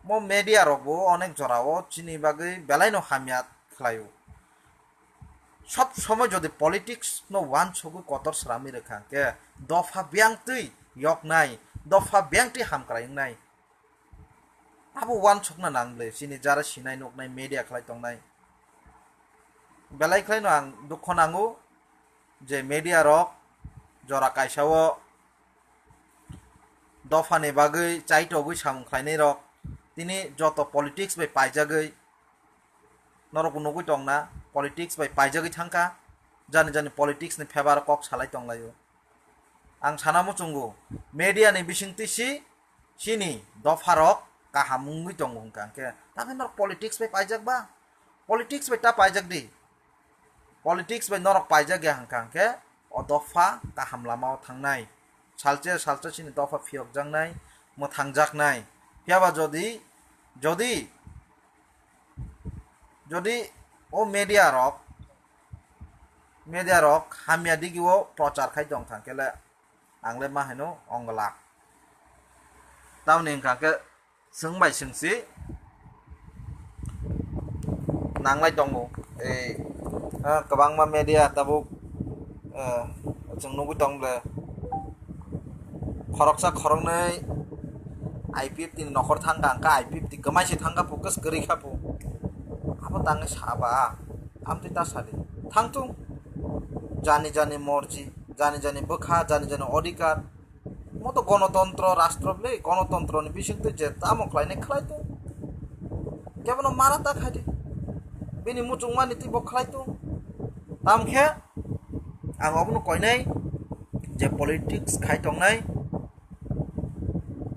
Mo media rok bo onek jora o chini bagwi belai no hamya khlai o. Sob somoi jodi politics no uansugwi kotor sramwi rwkha hwnkhe dopha biyang twi yoknai, dopha biyang twi hamkrai wngnai. Abo uansukna nang ble, chini jara sinai nuknai, media khlai tongnai. Belai khlaino ang dukho nango je media rok jora kaisa o dophani bagwi chaitogwi samung khlainai rok tini joto politics bai paijagwi norok bo nugwi tongna, politics bai paijagwi thangkha, jani jani politics ni favour kok salai tonglaio. Ang sana muchungo, media ni bisingtwi si chini dopha rok kaham wngwi tongo hwnkha hwnkhe, tamni norok politics bai paijak ba? Politics bai ta paijak di. Politics bai norok paijak ya hwnkha hwnkhe o dopha kaham lama o thangnai. Salche salche chini dopha phiyokjaknai, mwthangjaknai. Phiya ba jodi, jodi, jodi o media rok, media rok hamya digi o prochar khai tong kha hwnkhe le, ang le ma haino ongla. Tamni hwnkha hwnkhe chwng bai chwng si Tanglai tongo. Ei, ah, kwbangma media tabuk, eh, chwng nugwi tong bole. Khoroksa khoroknwi I P F T ni nokhor thangkha, hwnkhe I P F T kwmai se thangkha phu, kwswk kwrwi kha phu. Abo tangwi saba, amtwi ta sadi. Thangthung. Jani jani morji, jani jani bwkha, jani jani odhikar. Mo to gonotontro rastro bwle, gonotontroni bisingtwi je tamo khlainai khlai tong. Kebono mara ta khai di. Bini muchungmani twi bo khlai tong. Tamkhe ang obono koinai je politics khai tongnai,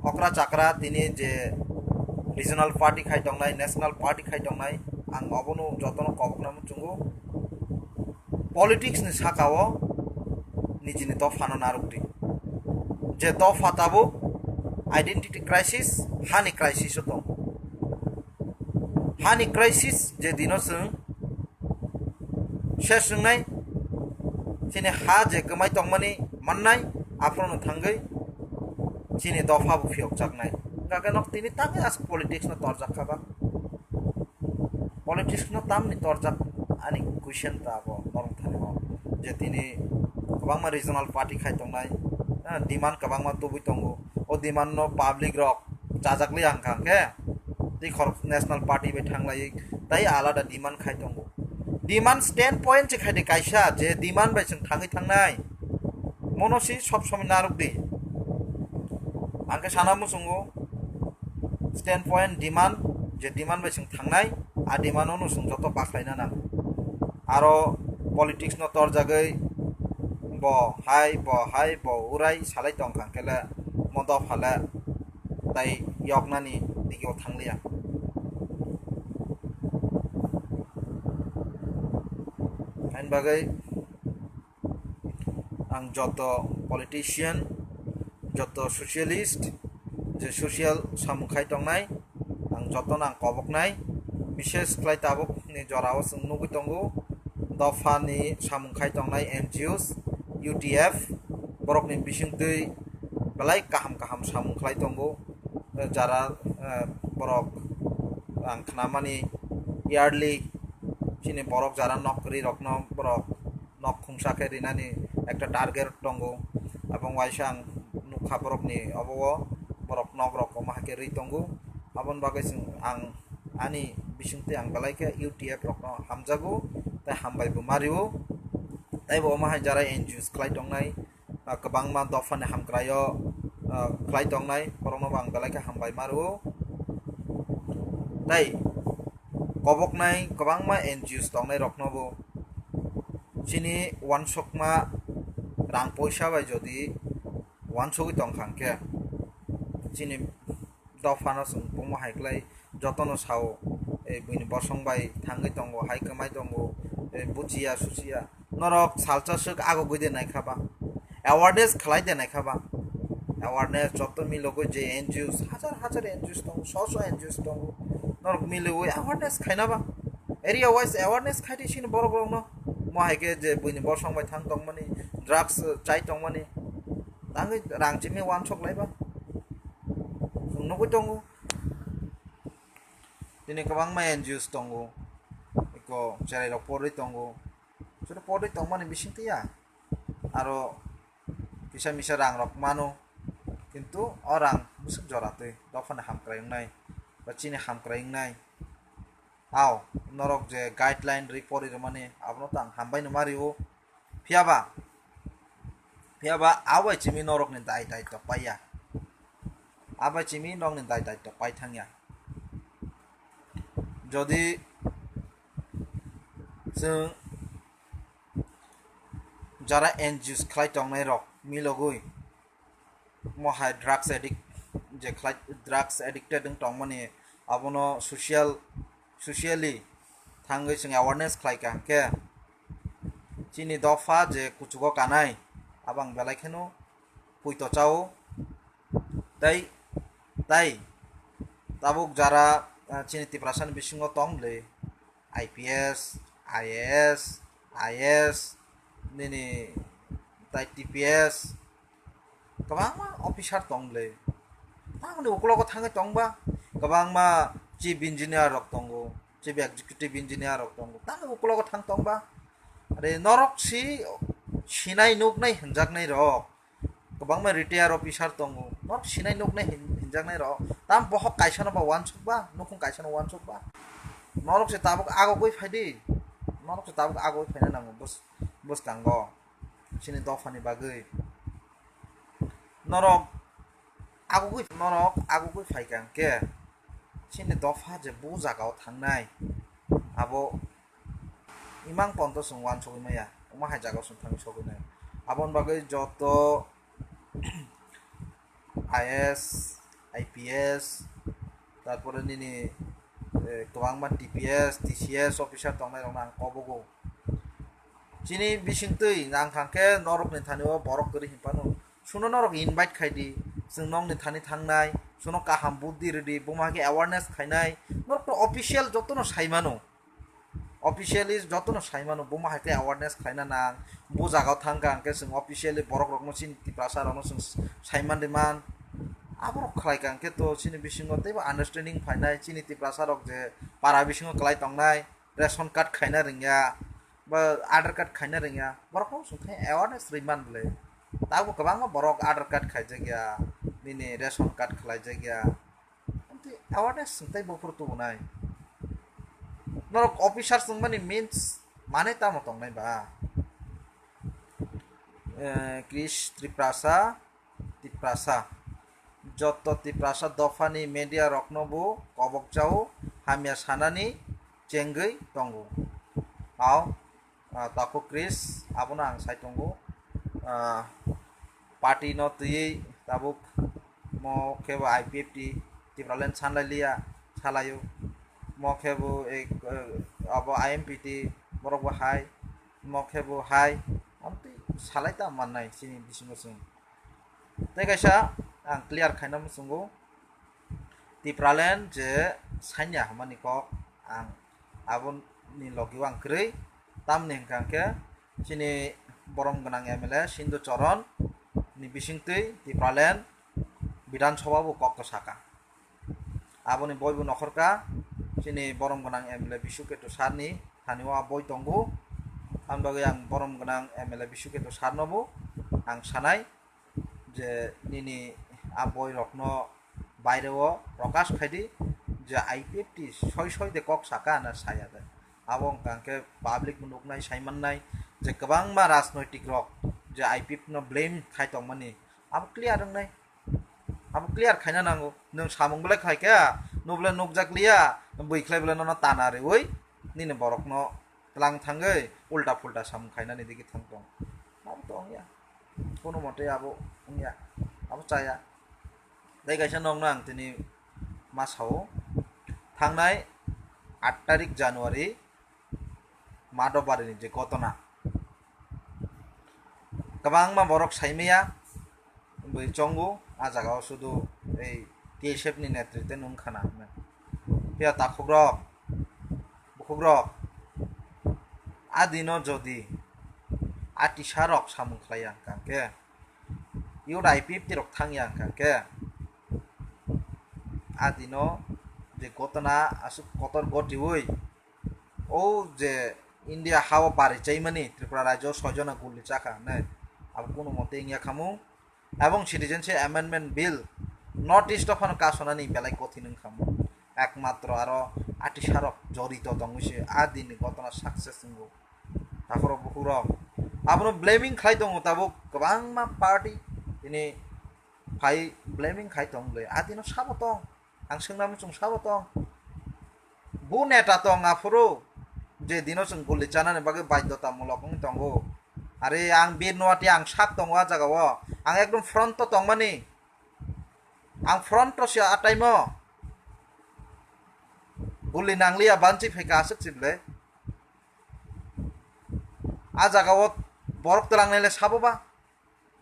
okra chakra tini je regional party khai tongnai, national party khai tongnai, ang obono jotono kobokna muchungo. Politics ni saka o nijini dophano narwk di. Je dopha tabuk identity crisis, hani crisis o tong. Hani crisis je dino chwng ses wngnai, chini ha je kwmai tongmani mannai, aphuru no thangwi chini dopha bo phiyokjaknai. Hwnkhe nok tini tangwi aswk politics no torjak kha ba? Politics no tamni torjak ani question ta abo norok thani o. Je tini kwbangma regional party khai tongnai, eh, demand kwbangma tubui tongo. O demand no public rok chajakli ang kha khe tei khorok national party bai thanglai tai alada demand khai tongo. Demand stand point se khai de kaisa je demand bai chwng thangwi thangnai. Mono si sob somoi narwk di. Ang khe sana muchungo stand point demand, je demand bai chwng thangnai, a demand no chwng joto bakhlaina nango. Aro politics no torjagwi bo hai, bo hai, bo urai salai tong kha khe le mo dopha le tai yoknani digi o thangliya. Hain bagwi ang joto politician, joto socialist, je social samung khai tongnai, ang jotono ang koboknai, bishes khlai tabukni jorao chwng nugwi tongo, dophani samung khai tongnai N G Os, U T F, borokni bisingtwi belai kaham kaham samung khlai tongo, jara, eh, borok ang khnamani yearly chini borok jara nok kwrwi rokno borok nok khungsa khe rinani ekta target tongo. Abong waisa ang nukha borokni obo o borok nok rok omo hai khe rwi tongo. Aboni bagwi chwng ang ani bisingtwi ang belai khe U T F rokno hamjago tei hambai bo mario. Tei bo omo hai jara N G Os khlai tongnai, ah, kwbangma dophani hamkraio, ah, khlai tongnai borokno bo ang belai khe hambai mario. Tei koboknai kwbangma N G Os tongnai rokno bo chini uansukma rang poisa bai jodi uansugwi tong kha hwnkhe chini dophano chwng omo hai khlai jotono sao, eh, buini bosong bai thangwi tongo, hai kwmai tongo, eh, buchiya suchiya. Norok salsa swk agogwi de naikha ba? Awareness khlai de naikha ba? Awareness joto milogwi je N G Os, hajar hajar N G Os tongo, so so N G Os tongo. Norok milogwi awareness khaina ba? Area wise awareness khai di chini borok rokno. Mo hai khe je buini bosong bai thang tongmani, drugs, eh, chai tongmani. Tangwi rang chimi uansuk lai ba? Chwng nugwi tongo. Tini kwbangma N G Os tongo. Eko cherai rok porwi tongo. Chwng porwi tongmani bisingtwi ya. Aro kisa misa rang rok mano, kintu o rang bwswk jora twi dophani hamkrai wngnai ba chini hamkrai wngnai. Ao norok je guideline rwi pori rwmani abono to ang hambai no ma rio. Phiya ba, phiya ba a bai chimi norokni dai daitto paiya, a bai chimi norokni dai daitto pai thangya. Jodi chwng jara N G Os khlai tongnai rok milogwi mo hai drugs addict je khlai, drugs addicted wng tongmani abono social, socially thangwi chwng awareness khlai kha hwnkhe chini dopha je kuchugo kanai abo ang belai kheno puito chao. Tei, tei tabuk jara, ah, chini Tiprasani bisingo tong bwle I P S, I A S, I A S, nini tai T P S, kwbangma officer tong bwle. Tamoni ukologo thangwi tongba kwbangma chief engineer rok tongo, chief executive engineer rok tongo, tamo ukulogo thang tongba. Are norok si sinai nuknai hinjaknai rok, kwbangma retire officer tongo, norok sinai nuknai hin-, hinjaknai rok, tam bohok kaisano ba uansukba, nukhung kaisano uansukba. Norok se tabuk agogwi phaidi, norok se tabuk agogwi phaina nango bws-, bwskango chini dophani bagwi. Norok agogwi, norok agogwi phaikha hwnkhe chini dopha je bo jagao thangnai, abo imang ponto chwng uansugwi maya, omo hai jagao chwng thangwi sogwinai. Aboni bagwi joto I A S, I P S, tarpore nini, eh, kwbangma T P S, T C S officer tongnairokno ang kobogo. Chini bisingtwi nang thangkhe norokni thani o borok kwrwi hinphano, suno norok invite khaidi, chwng nokni thani thangnai, suno kaham buddhi rwdi, buma khe awareness khainai, norokno official jotono saimano. Officially jotono saimano, buma hai khe awareness khlaina nang, bo jagao thangkha hwnkhe chwng officially borok rokno chini Tiprasa rokno chwng saiman riman. Aborok khlaikha hwnkhe to chini bisingo teibo understanding phainai, chini Tiprasa rok je para bisingo kwlai tongnai, ration card khaina rwngya, ba Aadhaar card khaina rwngya, borokno chwng thai awareness rwimani le. Tabuk kwbangma borok Aadhaar card khaijakya, nini ration card khlaijakya. Amtwi awareness chwng tei buphuru tubunai. Norok officer chwngmani means mane tamo tongnai ba? Eh, Kris Tiprasa, Tiprasa. Joto Tiprasa dophani media rokno bo kobok jao, hamya sanani chengwi tongo. Ao, ah, takhuk Kris, abono ang sai tongo. Ah, party no twiwi tabuk mo khe bo I P F T, Tipraland sanlai liya, salaio. Mo khe bo ek, eh, abo I M P T, borok bo hai, mo khe bo hai, amtwi salai ta mannai chini bisingo chwng. Tei kaisa ang clear khaina muchungo, Tipraland je sanya hwnmani kok ang aboni logi o ang kwrwi, tamni hwnkha hwnkhe chini borom gwnang M L A Sindhu Choron ni bisingtwi Tipraland Bidhan Sabha bo kok kwsaka. Aboni boibo nokhorka chini borom gwnang M L A Bisu Ketu sir ni thani o a boi tongo. Aboni bagwi ang borom gwnang M L A Bisu Ketu sir no bo ang sanai je nini a boi rokno baire o prokash khaidi je I P F T soi soi de kok saka na saya de. Abo wngkha hwnkhe public bo nuknai, saimannai je kwbangma rajnoitik rok je I P F T no blame khai tongmani, abo clear wngnai. Abo clear khaina nango. Nwng samung belai khlai khe, nwng belai nukjak liya, bwikhlai belai nono tana rwi, nini borokno tlang thangwi ulta phulta samung khainani digi thang tong. Abo to wngya. Kono mote abo wngya. Abo chaya. Tei kaisa nokno ang tini ma sao. Thangnai aat tarik January, Madhobari ni je gotona, kwbangma borok saimaya bwi chongo, a jaga o sudu ei T S F ni netritwe nwng khana hwnwi. Phiya takhuk rok, bukhuk rok, a dino jodi a tisa rok samung khlaiya hwnkha khe, youth I P F T rok thangya hwnkha khe, a dino je gotona aswk kotor gotiwi, o je India ha o bari chaimani Tripura rajyo o soi jona guli chakha hinwi, abo kono mote wngya khamung. Ebong Citizenship Amendment Bill North East o phano kasonani belai kothin wngkha mo. Ekmatro aro atisarok jorito tongwi se a dinni gotona success wngo. Takhorok bukhurok abono blaming khlai tongo tabuk kwbangma party tini phai blaming khai tong le a dino sabo tong. Ang swngna muchung sabo tong. Bu neta tong aphuru je dino chwng guli chanani bagwi baidhotamulok wng tongo. Are ang bir nuati ang sak tongo a jaga o. Ang ekdom front o tongmani. Ang front o se ataimo. Guli nangliya banchi phaika aswk chible. A jaga o borok twlangnai le sabo ba.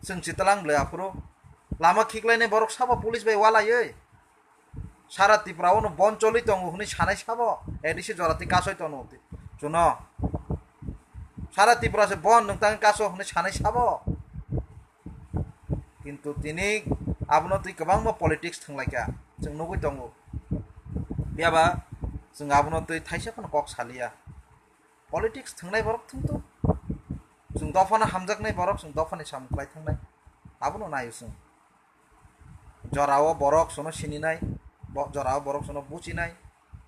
Chwng chitalang bwlai aphuru lama khiklainai borok sabo police bai walaiwi sara Tripura o no bon choli tongo hwnwi sanai sabo A D C jora tei kasoi tono chuno sara Tripura se bon nwng tang kaso hwnwi sanai sabo. Kintu tini abono twi kwbangma politics thwnglaikha chwng nugwi tongo. Phiya ba Chwng abono twi thaisa phano kok saliya. Politics thwngnai borok thwngtong. Chwng dophano hamjaknai borok, chwng dophani samung khlai thangnai. Abono naio chwng. Jorao borok sono sininai, bo-, jorao borok sono buchinai,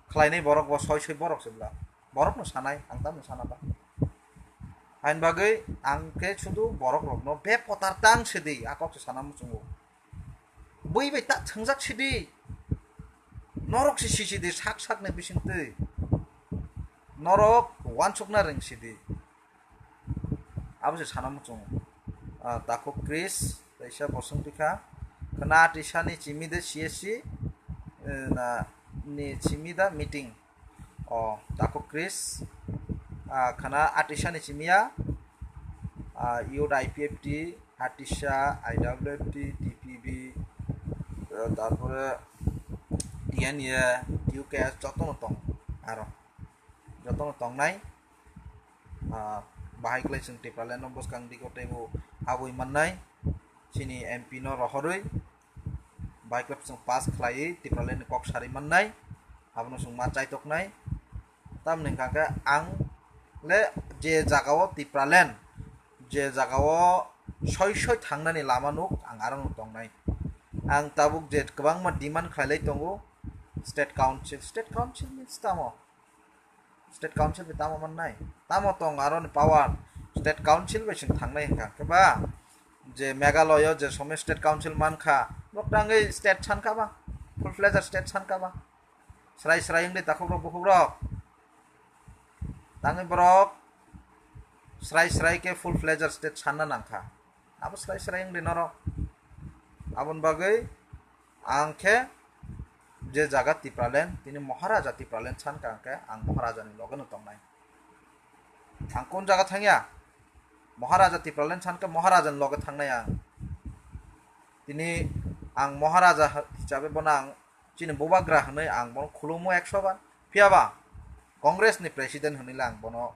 khlainai borok bo soi soi borok se bla. Borokno sanai, ang tamni sana ba. Hain bagwi ang khe sudu borok rokno bepotar tang sidi, a kok se sana muchungo. Bui bai ta thwngjak sidi. Norok se sisidi sak sakni bisingtwi. Norok wansukna ring sidi. Abo se sana muchungo. Ah, takhuk Chris, kaisa bosong tikha. Khna tisani chimi de C S C, eh, na, ni chimi da meeting. O, takhuk Chris, ah, khna atisani chimiya, ah, Youth I P F T, atisa, I W F T, T P B, eh, tarpore T N A, T U K S, jotono tong, aro jotono tongnai. Ah, bahai kwlai chwng Tipraland no bwskang digo teibo abui mannai, chini M P no rohorwi, bahai kwlai chwng pass khlaiwi Tipraland ni kok sari mannai, abono chwng ma chaitoknai. Tamni hwnkha khe ang le je jagao Tipraland, je jagao soi soi thangnani lama nuk, ang aro no tongnai. Ang tabuk je kwbangma demand khlailai tongo, state council, state council means tamo? State council bai tamo mannai? Tamo tong aro ni power? State council bai chwng thangnai hwnkha khe ba, je Meghalaya je somoi state council mankha, bok tangwi state sankha ba, full fledged state sankha ba. Srai srai wngdi takhuk rok bukhuk rok. Tangwi borok srai srai khe full fledged state sanna nangkha. Abo srai srai wngdi norok. Aboni bagwi ang khe je jaga Tipraland, tini Maharaja Tipraland sankha ang khe, ang Maharaja ni loge no tongnai. Ang kun jaga thangya? Maharaja Tipraland sankha, Maharaja ni loge thangnai ang. Tini ang Maharaja hisabe bono ang chini bubagra hwnwi ang bono khulumo ekso bar. Phiya ba Congress ni president hwnwi le ang bono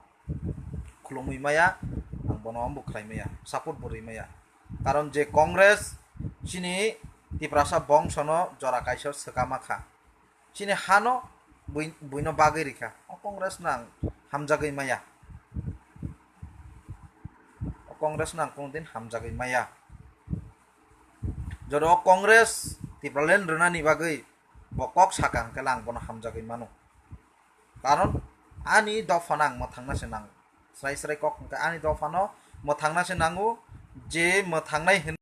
khulumwi maya, ang bono ombo khlai maya, support bo rwi maya. Karon je Congress chini Tiprasa bongsono jora kaisa swkama kha. Chini hano bui-, buino bagwi rikha. O Congress no ang hamjagwi maya. O Congress no ang kunu din hamjagwi maya. Jora o Congress Tipraland rwnani bagwi bo kok saka hwnkhe lang bono hamjagwi mano. Karon ani dophano ang mwthangna se nango. Srai srai kok hwnkhe ani dophano mwthangna se nango, je mwthangnai hwnwi